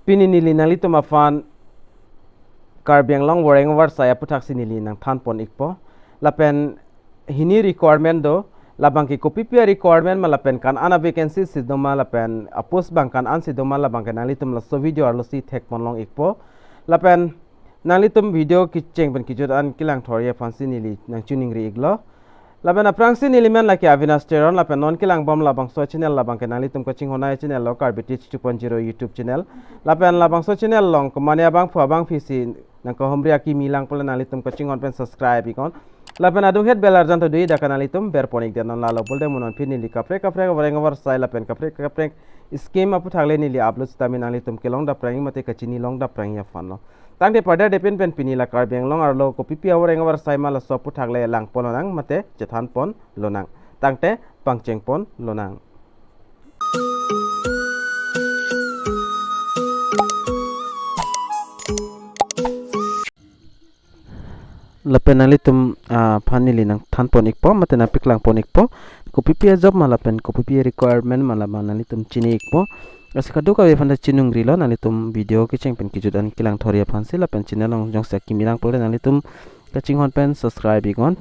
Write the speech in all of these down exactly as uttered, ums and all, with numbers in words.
Pini neli nanglitum aphan Karbi Anglong voreng varsai aputhaksi neli nangthanpon ikpo. Lapen hini requirement do, labang ke kopipi a-requirement ma lapen ko-an a-vacancy si doma lapen a-post abang ko-an si doma labang ke nanglitum laso video arlosi thekponlong ikpo. Lapen nanglitum video kecheng pen kejut an kelang thori aphansi neli nangchiningri iklo. Lapen aphrangsi neli men lake Avinash Teron, lapen non kelangbom labangso channel labang ke nanglitum kachinghon a-channel lo, Karbi Teach two point zero YouTube channel. Lapen labangso channel along komane abangphu abangphi si nangkahumri akimi lang pule nanglitum kachinghon pen subscribe iknon. Lapen adunghet bell arjan ta do-ik, dak ke nanglitum berpon ikdet non, lalo pulote mo non pini neli kaprek kaprek voreng varsai lapen kaprek kaprek scheme aputhak le neli upload sitame nanglitum kelong daprang mate kachinilong daprang aphanlo. Tangte padar depin pen pini la Karbi Anglong arlo kopipi a-voreng varsai ma laso aputhak le langpon lonang mate chethanpon lonang. Tangte pangchengpon lonang. Lapen nanglitum, ah, aphan neli nangthanpon ikpo mate nangpaklangpon ikpo. Kopipi a-job ma lapen kopipi a-requirement ma labang nanglitum chini ikpo. Lasi kadokave aphan ta chiningri lo, nanglitum video kecheng pen kejut an kelang thori aphansi, lapen channel along jongsi akimi lang pule nanglitum kachinghon pen subscribe iknon.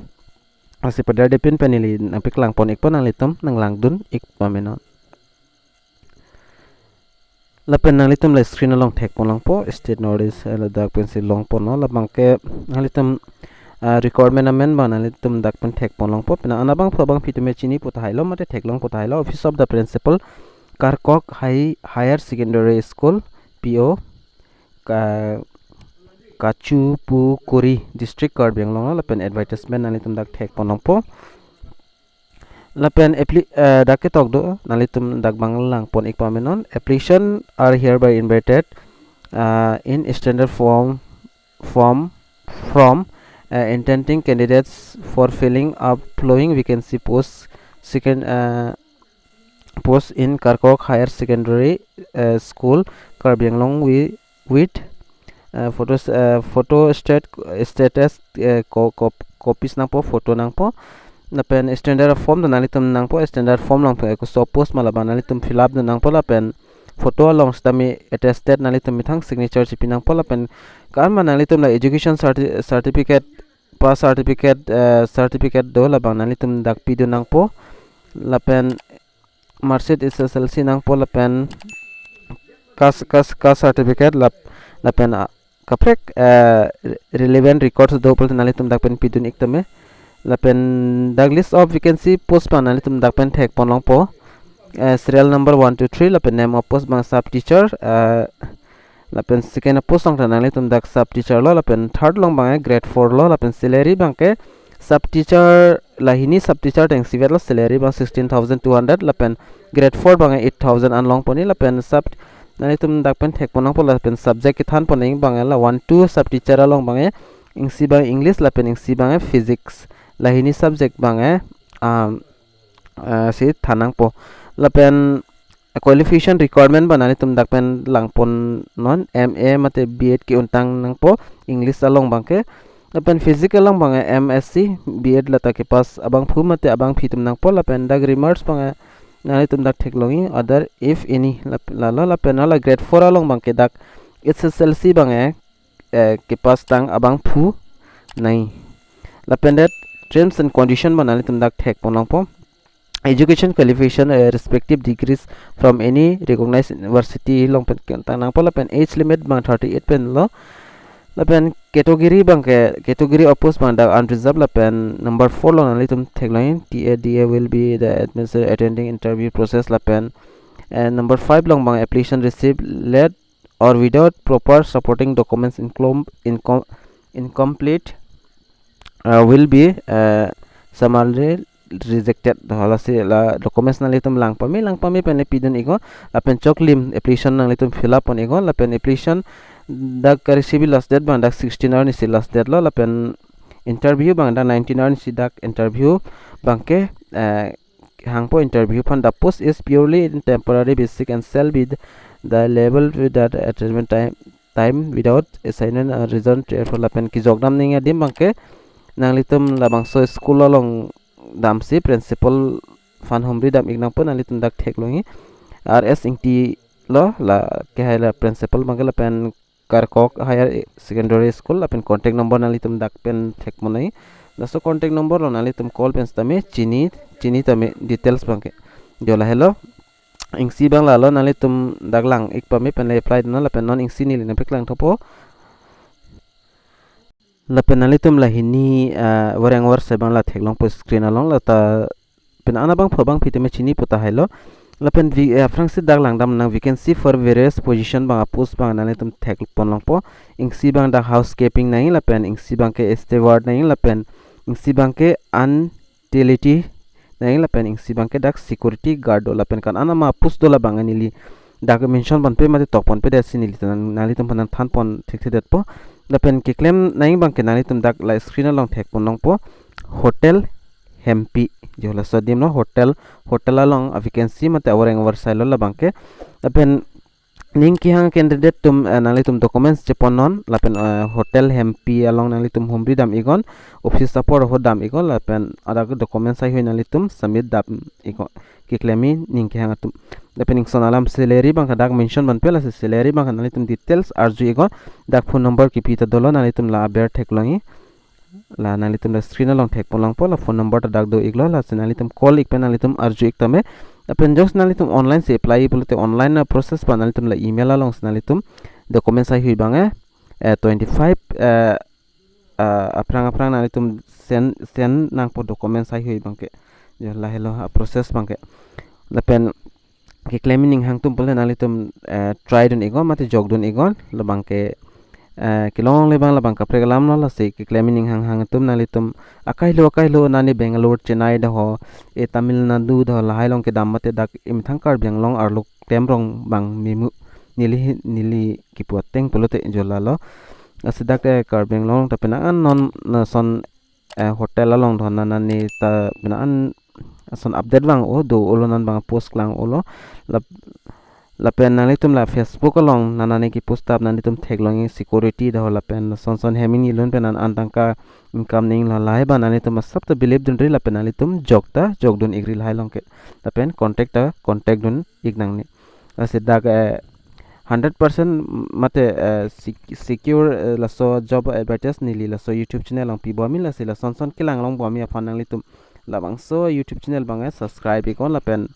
Lasi padar depin pen neli nangpaklangpon ikpo, nanglitum nanglangdun ik pamenon. Lapen nanglitum la screen along thekponlongpo, State North East, eh, ladak pensi longponlo, labang ke nanglitum, ah, requirement amen abang nanglitum dak pen thekponlongpo, penang an abangphu abangphi atum chinipo tahai lo mate theklongpo tahai lo, Office of the Principal, Karkok High, Higher Secondary School, P O, Ka-, Kachupukuri District, Karbi Anglong lo, lapen advertisement nanglitum dak thekponlongpo. Lapen appli-, eh, dak ketok do, nanglitum dak abang langpon ik pamenon. Application are hereby invited, uh, in standard form, form, from, uh, intending candidates for filling up following vacancy posts. Second, uh, post in Karkok Higher Secondary, uh, School, Karbi Anglong wi-, with, uh, photos, uh, photo stat-, status, uh, co-, cop-, copies nangpo, photo nangpo. Lapen standard form do nanglitum nangpo, standard form along pen koso post ma labang nanglitum fill up do nangpo, lapen photo along sitame attested nanglitum methang signature chipi nangpo, lapen ko-an ma nanglitum la education certi-, certificate, pass certificate, eh, certificate do labang nanglitum dak pidun nangpo, lapen marksheet S S L C nangpo, lapen caste, caste, caste certificate lap-, lapen, ah, kaprek, eh, re-, relevant records do pulote nanglitum dak pen pidun ik tame. Lapen dak list of vacancy post abang nanglitum dak pen thekponlongpo, eh, serial number one, two, three, lapen name of post abang sub teacher, eh, lapen second post along ta nanglitum dak sub teacher lo, lapen third along abang grade four lo, lapen salary abang ke sub teacher, la hini sub teacher ta ingsivet lo, salary abang sixteen thousand two hundred, lapen grade four abang eight thousand an longponji, lapen sub, nanglitum dak pen thekponlongpo, lapen subject kethanpon abang la one two sub teacher along abang ingsi abang English, lapen ingsi abang physics, la hini subject abang, um, eh, si than nangpo. Lapen qualification requirement abang nanglitum dak pen langponnon, M A mate B Ed ke-untang nangpo, English along abang ke. Lapen physics along abang M Sc, B Ed lata kepass abangphu mate abangphi atum nangpo, lapen dak remarks abang nanglitum dak theklongji, other if any, lap-, lalo, lapen hala grade four along abang ke dak S S L C abang, eh, kepass tang abangphu nangji. Lapen det terms and condition abang nanglitum dak thekponlongpo. Education qualification, eh, respective degrees from any recognized university along pen ketang nangpo, lapen age limit abang thirty-eight pen lo. Lapen category abang ke, category of post abang dak unreserved, lapen number four along nanglitum theklongji, T A D A will be the administer attending interview process, lapen, eh, number five along abang application received late or without proper supporting documents incom-, incom-, incomplete, uh, will be, uh, summarily rejected. Halasi la documents nanglitum lang pame, lang pame pen le pidun iknon, lapen choklim application nanglitum fill up pon iknon, lapen application dak ka-receive last date abang dak sixteen arni si last date lo, lapen interview abang dak nineteen arni si dak interview abang ke, eh, hangpo interview aphan. The post is purely in temporary basis and shall be the, the level with that assignment time, time without assignment or reason to effort, lapen kejok dam nangji adim abang ke nanglitum labangso school along damsi principal aphan humri dam ik nangpo, nanglitum dak theklongji. R S Ingti lo, la ke hai la principal abangke lapen Karkok Higher Secondary School, lapen contact number nanglitum dak pen thekpon nangji. Laso contact number along nanglitum call pen sitame chini, chini tame details abangke. Jo lahelo. Isi abang lalo, nanglitum dak lang-ik pame pen le apply dun nang, lapen non isi neli nangpeklang thupo. Lapen nanglitum la hini, ah, voreng vorsai abang la theklongpo screen along, lata pen ana abangphu abangphi tame chini pu tahai lo. Lapen vi-, eh, aphrangsi dak langdam nang, vacancy for various position abang, a post abang nanglitum thekpon longpo. Isi abang dak housekeeping nangji, lapen isi abangke steward nangji, lapen isi abangke utility nangji, lapen isi abangke dak security guard do, lapen ko-an ama post do, labang neli dak mention ponpe mate tok ponpe detsi neli nang, nanglitum aphan nangthanpon thekthedetpo. Lapen keklem nangji abangke nanglitum dak la screen along thekpon longpo, Hotel Hempi. Jo laso adim lo, hotel, hotel along a vacancy mate avoreng vorsai lo labangke. Lapen ning kehang candidate atum, eh, nanglitum documents chepon non, lapen, eh, Hotel Hempi along nanglitum humri dam iknon, office apor ahut dam iknon, lapen adak documents heihui nanglitum submit dam iknon, keklemji ning kehang atum. Lapen ingson alam salary abangke dak mention ponpe, lasi salary abangke nanglitum details arju iknon, dak phone number kipi ta dolo, nanglitum la aber theklongji. La nanglitum la screen along thekpon longpo, la phone number ta dak do iklo, lasi nanglitum call ik pen nanglitum arju ik tame. Lapen jongsi nanglitum online si apply pulote online a process abang nanglitum la email alongsi nanglitum documents heihui abang, eh, eh, twenty-five, eh, ah, aphrang aphrang nanglitum send, send nangpo documents heihui abangke. Jo lahelo a process abangke. Lapen keklemji ning hang atum pulote nanglitum, eh, try dun iknon mate jok dun iknon, labangke, eh, kelong le abang labang kaprek alam lo, lasi keklemji ning hang hang atum nanglitum akai lo, akai lo, nani Bangalore, Chennai daho, e Tamil Nadu daho, lahai along kedam mate dak imethang Karbi Anglong arlo klemrong abang memu, neli hi, neli kipu ateng pulote jo lalo. Lasi dak, eh, Karbi Anglong ta penang an non lason, eh, hotel along dhonan nani ta penang an lason update vang-o do-o lo, non abang post klang-o lo. Lap-, lapen nanglitum la Facebook along nana neli kipost tap, nanglitum theklongji security daho, lapen son son hem ingnilun pen an an tangka income nangji lo, lahai abang nanglitum asap ta believe dunri, lapen nanglitum jok ta jok dun ikri lahai along ke. Lapen contact ta contact dun ik nangne. Lasi dak, eh, hundred percent mate, eh, sec-, secure, eh, laso job advertise neli laso YouTube channel along pibomji, lasi lason son kelang longbomji aphan nanglitum labangso YouTube channel abang, eh, subscribe iknon, lapen,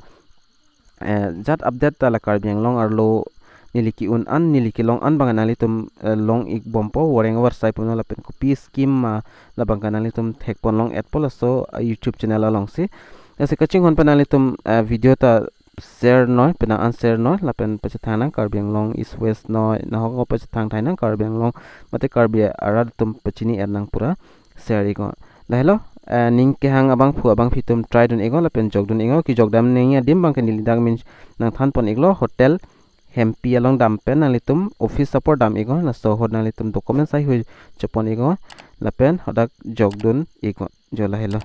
eh, jat update ta la Karbi Anglong arlo neli ke-un an, neli kelong an abang nanglitum, eh, long ikbompo, voreng vorsai punon, lapen kopi scheme ma, labangke nanglitum thekpon long-etpo laso, eh, YouTube channel alongsi. Lasi kachinghon pen nanglitum, eh, video ta share noi, penang an share noi, lapen pachethang nang Karbi Anglong East West noi, nahok pachethang thai nang Karbi Anglong mate Karbi arat atum pachini er nang pura share iknon. Lahelo, eh, ning kehang abangphu abangphi atum try dun iknon, lapen jok dun iknon, kejok dam nangji adim abangke neli dak men nangthanpon iklo, Hotel Hempi along dam pen nanglitum office apor dam iknon, laso ahut nanglitum documents heihui chepon iknon, lapen hadak jok dun iknon. Jo lahelo.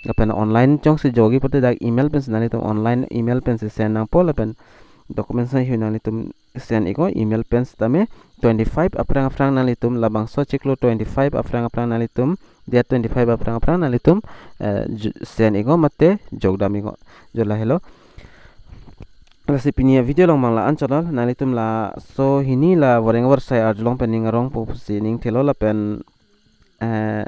Lapen online jongsi jokji pulote dak email pensi nanglitum online email pensi send nangpo, lapen documents heihui nanglitum send iknon email pen sitame twenty-five aphrang aphrang nanglitum, labangso chiklo twenty-five aphrang aphrang nanglitum, dia twenty-five aphrang aphrang nanglitum, eh, j-, send iknon mate jok dam iknon. Jo lahelo. Lasi pini a video along abang la-an chot lo, nanglitum laso hini la voreng vorsai arjulong pen ning arongpo pusi ning thelo, lapen, eh,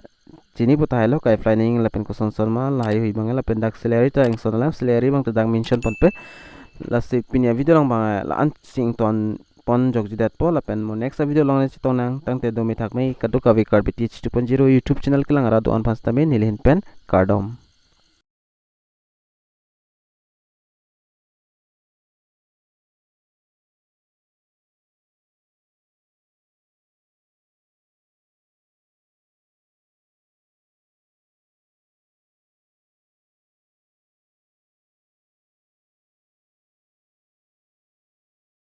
chini pu tahai lo, kai-apply nangji lapen koson son ma, lahai heihui abang, lapen dak salary ta ingson alam salary abang ta dak mention ponpe. Lasi pini a video along abang, eh, la-an si ingtonpon jokjidetpo, lapen mo next a video along le chetong nang, tangte dome thakme, kadokave Karbi Teach two point zero YouTube channel kelang arat do-an aphan sitame neli ahin pen kardom.